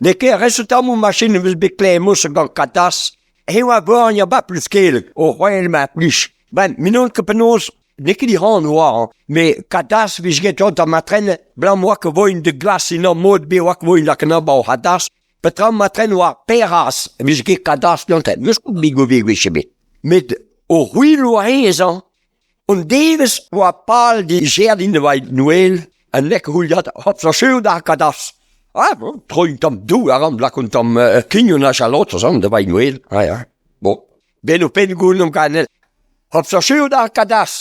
N'eo ket reset tammoù machin em eus bet klevet mouse gant Katas. Eñ oa borgn ba Pluskeleg, o c'hoari ma plij. Ben, me n'on ket penaos, n'eo ket dic'han oa hañ, met Katas 'vije ket an tamm matren, 'blam 'oa ket voin da glas en ur mod bet 'oa ket voin lakaet 'ba o c'hadas, petra matren 'oa peras e vije ket Kadas gantañ, n'eus ket bet gouvezet gwech ebet. Met o c'hwil 'oa aes hañ. Un devezh 'oa pal dijerdiñ da vailh Nouel, an nek c'houliad hop sañseoù d'ar kadas. Ah bon, troiñ un tamm dour a ran, lak un tamm kignon ha chalotez an da vailh Nouel, ah ya. Bon, benn ho penn goulennomp ganel. Hop sañseoù d'ar kadas.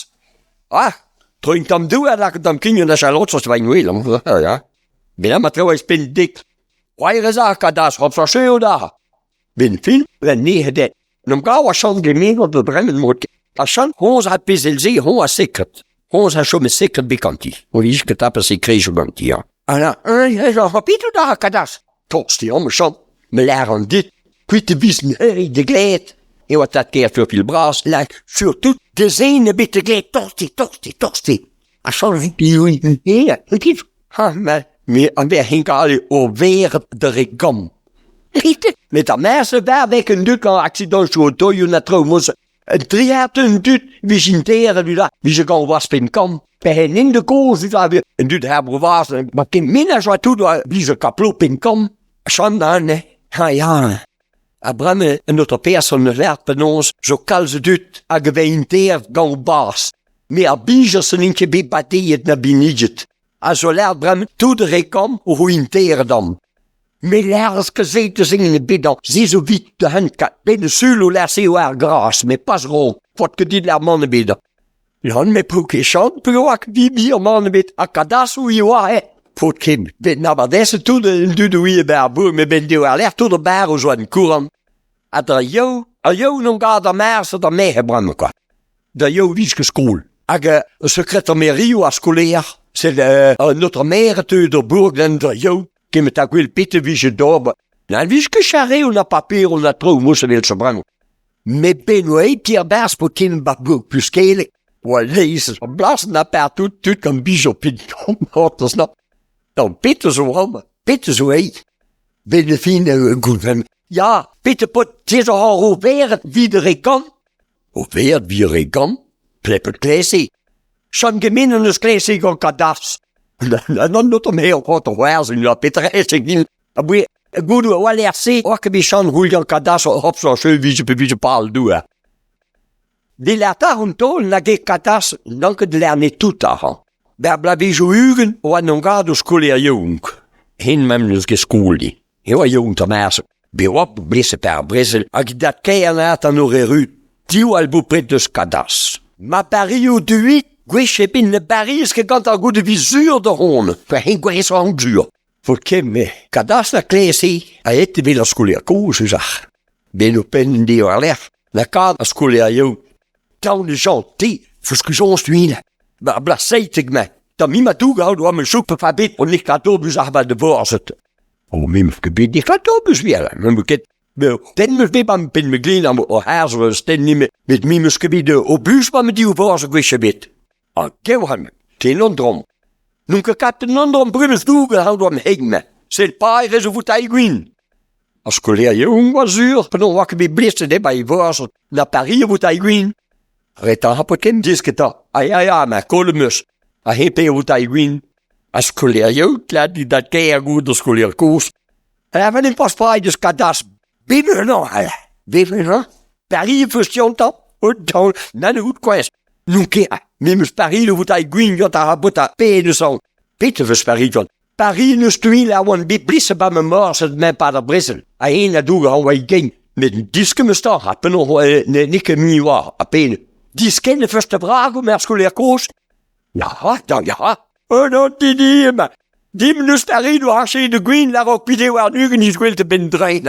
Ah, troiñ un tamm dour ha lak un tamm kignon ha chalotez da vailh Nouel, ah ya. Benn ma traoù ouzhpenn dek. C'hoari ar kadas, hop sañseoù d'ar. Benn fin, ben nec'het N'em gav a chom gemennet da dremen mod A chom hoñzh ar pezh èl-se hoñ a sekred. Hoñzh a chom e sekred bet ganti. O vije ket tapet sekrejoù ganti hañ. Ha eñ ez ur c'hapitoù da kadas. Tost eo ma chom. Me lâran dit, kuit e viz n'heurit da glevet. Eo tad-kaer Furfil bras lak surtout da zen ebet da glevet tost eo, tost eo, tost eo. Ha chom Ha me me an verc'h o veret da re gamm. Met ar maez a vez un dud gant aksidant otoioù na traoù moz. Un triad un dud 'vije interet da vije gant waspenn kamm. Pe en de kozh un dud her bro-vras ma ket menaj oa tout oa vije kaplo penn kamm. Chom da ne. Ha ya. Ha bremañ un autre person lâret penaos zo kalz a dud hag a vez interet gant o bazh. Me a blijas n'int ket bet badeet na binniget. A zo lâret bremañ tout re kamm o interet an. Me lâras ket se deus en ebet hañ. Se zo 'vit da hent bet eus sul o lâr se war ar gras, met pas ro. Faot ket dit lâr mann ebet. Nann, met p'eo ket chant, p'eo hag vi mann ebet. Ha kadasoù e oa, eh. Faot ket bet nabadez tout an dud ouie bet ar bourg, met ben diwar-lerc'h tout ar barr zo en courant. Ha da yaou, ha yaou n'on gad ar marzh da merc'h bremañ quoi. Da yaou 'vije ket skol. Hag sekreter maerioù ar skolaer, sed un autre maer a teu d'ar bourg da yaou, kemet ha gwell petra 'vije d'ober. Na 'vije ket charreoù na paperoù na traoù mouse evel zo bremañ. Met ben oa aet ti-ar-barzh po ken 'ba bourg Pluskeleg, oa leizh ar blas na partout tud gant bijoù pin-gortoz na. Tamm petra zo amañ, petra zo aet? Ben ar fin goulenn. Ya, petra paotr, te zo hor oberet 'vit re gamm? Oberet 'vit re gamm? Plepet kleze. Chom gement an eus kleze gant kadas. Nann, not an eo c'hoant c'hoarzhin, petra eo din. Aboe goudoù a-walc'h se oa ket bet chan Julian Kadas oc'h ober cheu vije pe vije pal douar. Dilerta an taol nag eo Kadas n'on ket lerne tout ac'han. Ber bloavezhioù 20 oa en gad o skolaer yaouank. Hen mem n'eus ket skol-di. E oa yaouank tamm Bet oa blese per ar brezel hag dat-kaer aet an oreru diwall bopred deus Kadas. Ma pario duit gwech ebet ne bariez ket gantañ goude 'vi sur da hont. Pa hen gwerez an sur. Vo ket me kadas na kleze aet evel ar skolaer kozh eus ar Ben o penn diwar-lerc'h lakaat ar skolaer Taol Jean te 'feus ket soñj tuin Ba bloaz 17 ma Da mi ma doug out oa ma choup pa bet on ekatobus ar ba de borzhet. O me 'meus ket bet ekatobus wir me 'm ket Den 'meus bet ba'm penn ma glin am o harz stenn met me 'meus ket bet o bus ba ma div borzh gwech ebet. Ha gewran, ken an dramm. N'on ket kat an dramm bremes doug a ran d'am hegn. Sell paerez o voutailh gwin. Ar skolaer yaouank oa sur penaos oa ket bet blesset eo ba e vorzh na Paris o voutailh gwin. Retañ ha pot ken disk eta. Ha ya ya, ma kollet 'm eus. Ha hep eo voutailh gwin. Ar skolaer yaouank lad dit da kaer goût ar skolaer kozh. Ha va n'em pas paeet deus kadas Bev-enañ, bev-enañ, Paris 'peus diontañ, o daol, na ne out koez. N'on ket, me 'meus Paris o voutailh gwin gant ar rabota pe deus an. Petra 'veus Paris gant? Paris n'eus tuil a oan bet bliset 'ba ma morzhed 'mañ 'pad ar brezel. Ha hen a doug an oa e gein. Met disket 'meus 'ta, ha penaos n'eo ket mui war, ha pen. Diskenn e feus da bragoù, mer skolaer kozh. Ya, da ya. Un an didi emañ. Dimp n'eus Paris war arched de gwin a-raok pide warn-ugent iz gwelt a-benn drein.